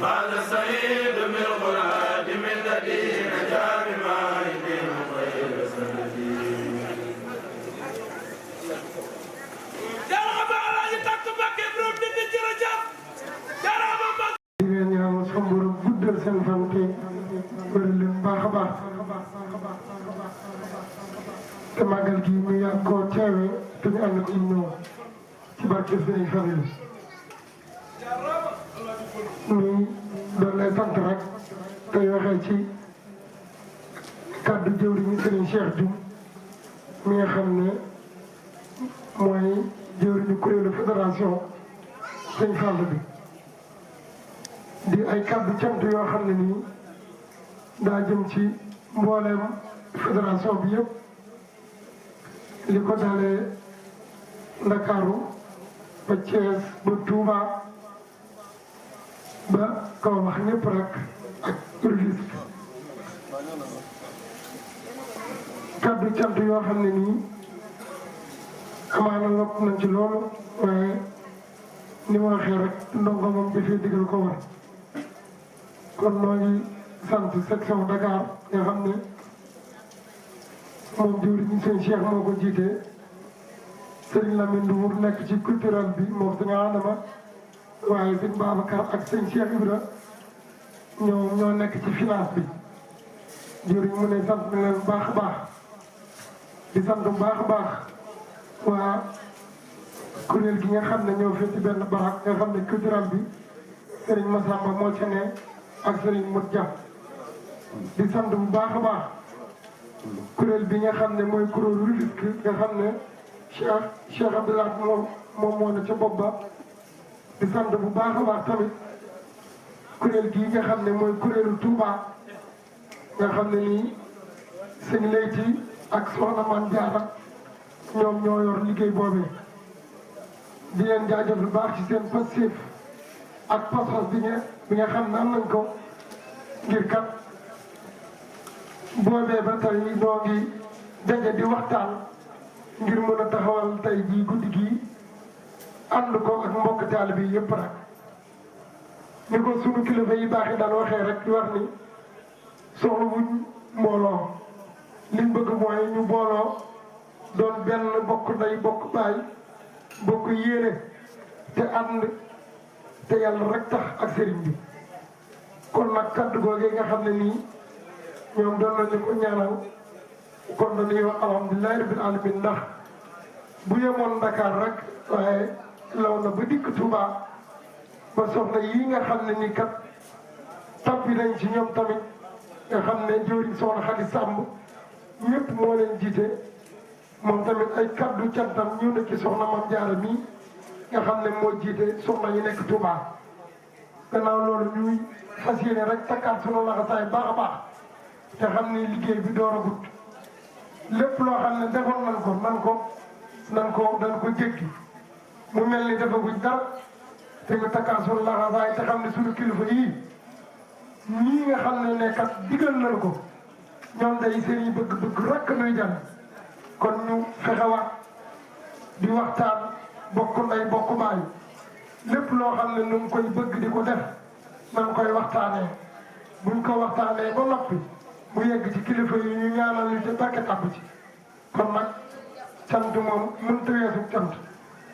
قال سعيد من القرآن من الذين جاء بما يدين غير سندي جرب على يتكتب كبر من الجرجة جرب ñaan sama borom guddal seen fan te bëri leen baax a baax te màggal gi ñu yàgg koo teewe te ñu ànd ko ñëw ci barke Sëriñ Falilu ñu doon lay sant rek tey waxee ci kàddu jëwriñu Sëriñ Cheikh Dioum mi nga xam ne mooy jëwriñu kuréelu fédération Sëñ Fall bi di ay kàddu cant yoo xam ne nii daa jëm ci mbooleem fédération bi yëpp li ko dalee Ndakaaru ba Thiès ba Touba ba Kaolack ñëpp rek ak Rufisque kàddu cant yoo xam ne nii amaana nopp nañ ci loolu waaye ni ma waxee rek ndongo moom dafay digal ko war kon noo ngi sant section Dakar nga xam ne moom jëwriñ sëñ Cheikh moo ko jiite sëñ Lamine Ndour nekk ci culturel bi moom sëñ Adama waaye sëñ Babacar ak sëñ Cheikh Ibra ñoo nekk ci finance bi jëwriñ mu ne sant na leen bu baax a baax di sant bu baax a baax waa kuréel gi nga xam ne ñoo fee ci benn barak nga xam ne culturel bi sëriñ Massamba moo ca ne ak sëriñ Modou Dia di sant bu baax a baax kuréel bi nga xam ne mooy kuréelu Rufisque nga xam ne Cheikh Abdoulaye moom moo ne ca bopp ba di sant bu baax a baax tamit kuréel gii nga xam ne mooy kuréelu Touba nga xam ne nii sëñ Leyti ak Soxna Man Jaara ñoom ñoo yor liggéey boobee di leen jaajëf lu baax ci seen passif ak pas-pas bi nga xam ne am nañ ko ngir kat boobee ba tey ñoo ngi daje di waxtaan ngir mën a taxawal tey jii guddi gii ànd ko ak mbokk taalibe bi yëpp rek ni ko sunu kilifa yi baax yi daan waxee rek di wax ni soxla wuñ mbooloo liñ bëgg mooy ñu booloo doon benn bokk ndey bokk baay bokk yéene te ànd te yàlla rek tax ak sëriñ bi kon nag kaddu googee nga xam ne nii ñoom doon nañu ko ñaanal kon dañuy wax alhamdulilahi rabbil alamin ndax bu yemoon Dakar rek waaye law na ba dikk Touba ba soxna yii nga xam ne nii kat tappi nañ ci ñoom tamit nga xam ne jëwriñ soxna Xadi Sàmb ñëpp moo leen jiite moom tamit ay kaddu cantam ñu ne ci soxna Mam Jaara mii nga xam ne moo jiite soxna yi nekk Touba gannaaw loolu ñuy fas yéene rek takkaat sunu laxasaay baax a baax te xam ni liggéey bi door a gut lépp loo xam ne defoon nan ko jéggi mu mel ni defaguñ dara te ñu takkaat sunu laxasaay te xam ne sunu kilifa yii ñii nga xam ne kat digal nañ ko ñoom day seen yi bëgg-bëgg rekk nuy jàng kon ñu fexewaat di waxtaan bokk ndey bokk baay lépp loo xam ne nu ngi koy bëgg di ko def nan koy waxtaanee buñ ko waxtaanee ba noppi mu yegg ci kilifa yi ñu ñaanal ñu ci barke tàbb ci kon nag cant moom mënta weesu cant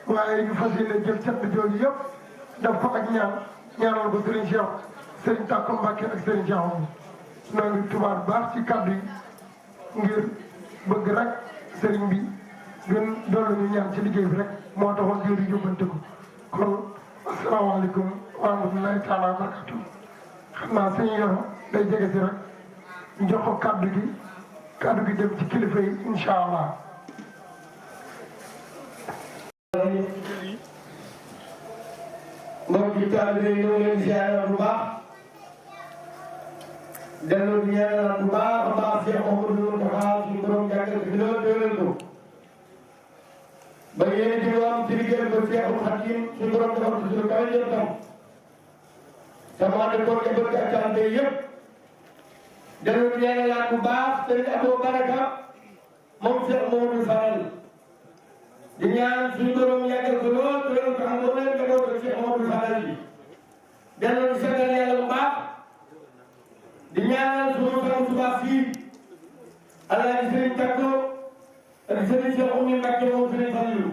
waaye ñu fas yéene jël cant jooju yëpp def ko ak ñaanal ko Serigne Cheikh Serigne Tako Mbacke ak Serigne Cheikh moom noo ngi tubaab baax ci kàddu yi ngir bëgg rek Serigne bi gën doon ñu ñaan ci liggéey bi rek moo taxoon jëri yóbbante ko kon asalaamaaleykum wa rahmatulahi taala wa barakatu xam naa sëñ Yoro day jege si rek ñu jox ko kaddu gi dem ci kilifa yi incha allah. mbokk yi taalibe yi ñoo leen ziyaara bu baax delloo di ñaanal bu baax a baax Cheikh Mouhamadou Mountakha suñu borom jàngal fi loolu déwénal ko ba yéen di am ci liggéey ba Cheikhul Khadim suñu borom defal ko suñu kaw yëpp tam sama ànd ko bëgg ak taalibe yëpp delloo di ñaanal bu baax Serigne Abou Baraka moom Cheikh Mouhamadou Fall di ñaan suñu borom yàggal ko lool te loolu ko am loolu leen ko Cheikh Mouhamadou Fall bi delloo di sagal yàlla njaboot su baax fii Alaaji Sëriñ Takko ak Sëriñ Cheikh Oumy Mbacké moom Sëriñ Fallou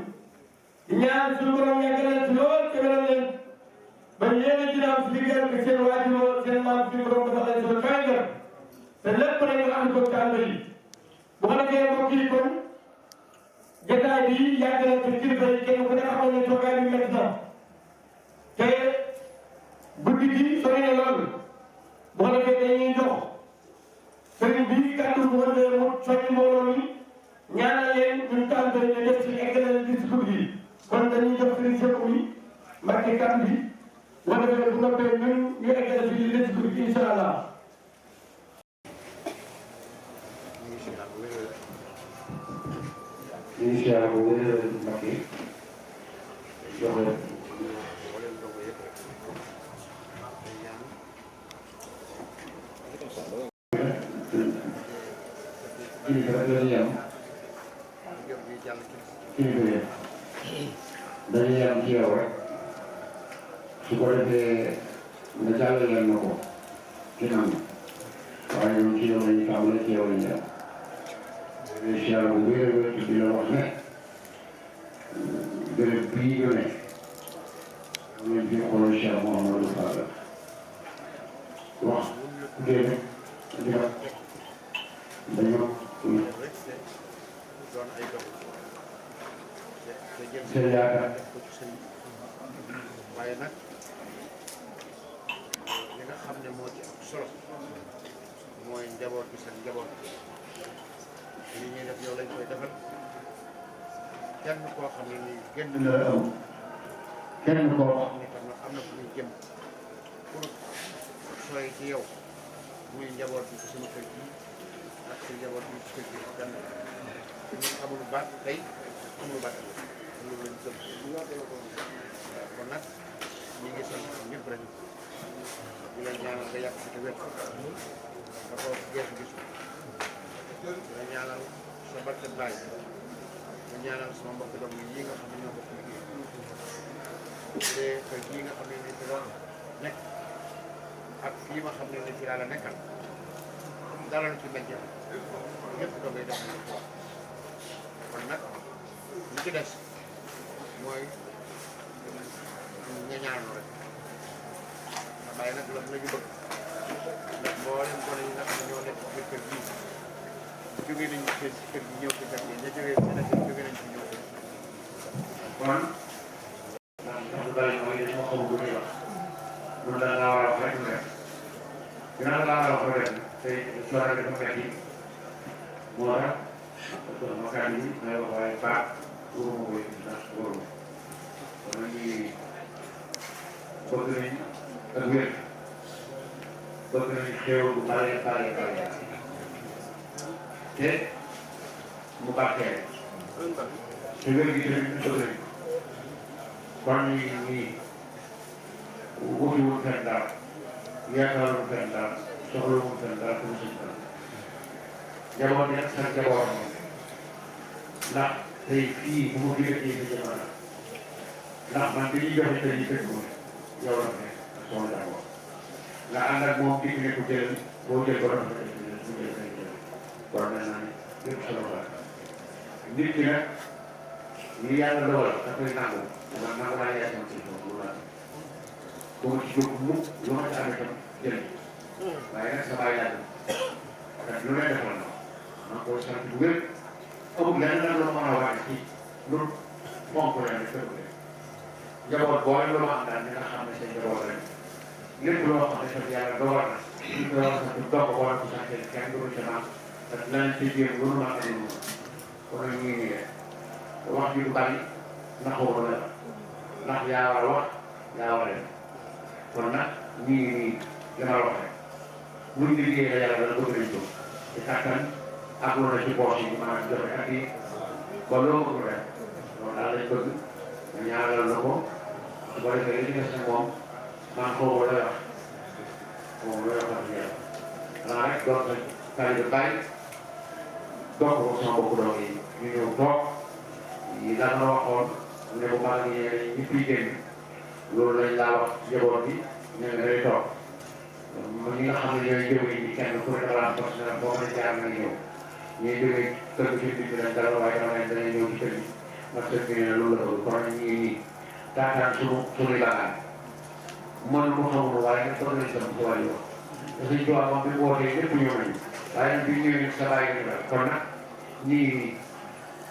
di ñaan suñu borom yàggal ci lool te wéral leen ba yéen a dina am si liggéeyal ak seen waajur seen maam suñu borom dafa leen solo kaay te lépp rek nga ànd ko tànn yi bu ko defee mbokk yi kon jotaay bi yàgg na te kilifa yi kenn ku ne xamal ne toogaay bi métti na te guddi gi sori na lool bu ko defee dañuy jox sëriñ bi kàddu bu wër mu soññ mbooloo mi ñaanal leen ñu tànn ñu def ci eggalal discours bi kon dañuy jox sëriñ Cheikh Oumy Mbacké kàddu bi bu ko defee bu noppee ñun ñu eggalal ci discours bi incha allah. incha allah bu wér Mbacké joxe kilifa rek dañuy am kilifa yi dañuy am ci yow rek su ko defee nga jàllale na ko ci man waaye ñun ci yow lañu tàmbale ci yow lañu am incha allah bu wér wér di la wax ne béréb bii ñu ne am nañ fi xoolal Cheikh Mouhamadou Fadal wax dégg nga dañoo seen yaakaar waaye nag li nga xam ne moo ci am solo mooy njaboot bi seen njaboot li ñuy def yow lañ koy defal kenn koo xam ne nii génn la am kenn koo xam ne tam am na fu ñuy jëm pour sooy ci yow muy njaboot bi ci sama kër gi ak si njaboot bi ci kër gi kenn ñun amul baat tey amul baat loolu lañ gëm kon nag ñu ngi sant ñëpp rek di leen ñaanal nga yàq ci wér nga ko geesu gis di la ñaanal sa barke baay nga ñaanal sama mbokk doom yi nga xam ne ñoo bokk liggéey te kër gii nga xam ne ni fi la nekk ak fii ma xam ne ni fi laa la nekkal dara lu ci métti ñëpp da ngay def kon nag li ci des mooy nga ñaanal rek nga bàyyi nag la ñu bëgg ndax mboolem gone yi nga xam ne ñoo nekk ci kër gii jóge nañu seen kër gi ñëw ci kër gi ña jógee feneen jóge nañu ci ñëw kon ndax du bari mooy dañu ma xamul lu muy wax loolu daal laa war a wax rek mu def ginnaaw laa war a wax rek tey soirée dafa metti moo tax parce que ma kàddu yi may wax waaye baax waruma koy ndax waruma kon nag ñuy bëgg nañ ak wér bëgg nañ xéewal bu bare bare bare te mu bàkkee te wér gi tamit bëgg nañ kon ñii wuti fenn dara yaakaaru fenn dara soxlawul fenn dara pour suñu dara njaboot yi nag sa njaboot moom ndax tey fii bu ma fi dëkkee sa jamono ndax man bi ñuy joxe tey fekk ma yow la fekk ak sama njaboot nga ànd ak moom dikk ne ko jël boo jël ko dafa def mu jël kay jël kon mel naa ne lépp solo la nit ki nag li yàlla dogal da koy nangu man nangu naa yaay sama kii foofu loolu laa bu ma ci jóg mukk lu ma ci amee tam jël waaye nag sa bàyyi yàgg parce que lu ne defal na ma ko sant bu wér amul lenn lan la mën a waxe ci lu fonk leen rek fekk leen njaboot boole lu ma am daal nga xam ne seen njaboot rek lépp loo xam ne sax yàlla dogal na ñu koy wax sax du doog ko wala ko sant kenn du ca naan parce que leneen ci biir lu ma am lu kon nag ñu ngi nii wax ji du bari naxoo ko la ndax yaa war a wax yaa war a def kon nag ñu ngi nii li ma la wax rek buñ liggéey la yàlla dana bëgg nañ ko ci kattan ak lu na ci poche yi maanaam joxe ak yi ba loo bëgg rek loolu daal lañ bëgg nga ñaanal la ko su ko defee li ci des nag moom man xaw ma lay wax moom lay wax ak yàlla xanaa rek doon sa taalibe bàyyi doog ko sama mbokku doom yi ñu ñëw toog yi daan na waxoon ne bu maa ngi ñi fiy génn loolu lañ laa wax njaboot bi ne nga day toog ñi nga xam ne ñooy jëw yi kenn ku ne dafa parce que boo xam ne jaar nañ ñëw ñuy jógee kër gi fi bi dem dara waaye dama leen danañ ñëw ci kër gi ndax kër gi nee na loolu la bëgg kon nag ñu ngi nii taataan suñuy baaxaan man ko xamul waaye nag toog nañ sama si wàllu wax te suñ tubaab moom bi mu wootee ñëpp ñëw nañu waaye nag bi ñu ñëwee sa bàyyi ñu daal kon nag ñii nii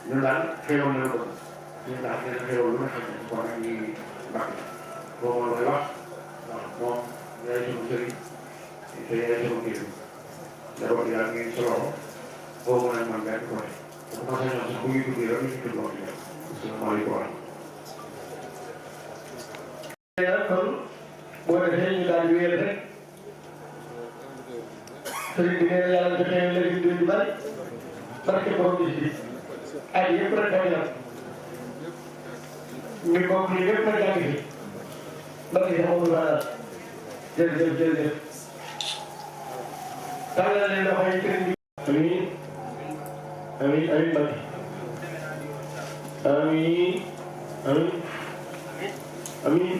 ñun daal xéewal na lu bëgg ñun daal dina xéewal lu nga xam ne kon nag ñii nii mbàkk boobu la koy wax waaw moom yaay sunu sëriñ te yaay sunu kii d'abord daal ngeen si loxo boobu nag man benn côté bu ma sañoon sax bu ñu tuddee rek ñu tudd wax ci moo li ko wax kon boo defee ñu daal di wéyal rek sëriñ bi nee na yàlla defee la yu yu bari barke borom bis bi ay yëpp rek day yàq ñu bokk yi yëpp rek jàng fi barke si amul maanaam jërëjëf jërëjëf tàllal leen loxo yi sëriñ bi amiin amiin amiin barke amiin amiin amiin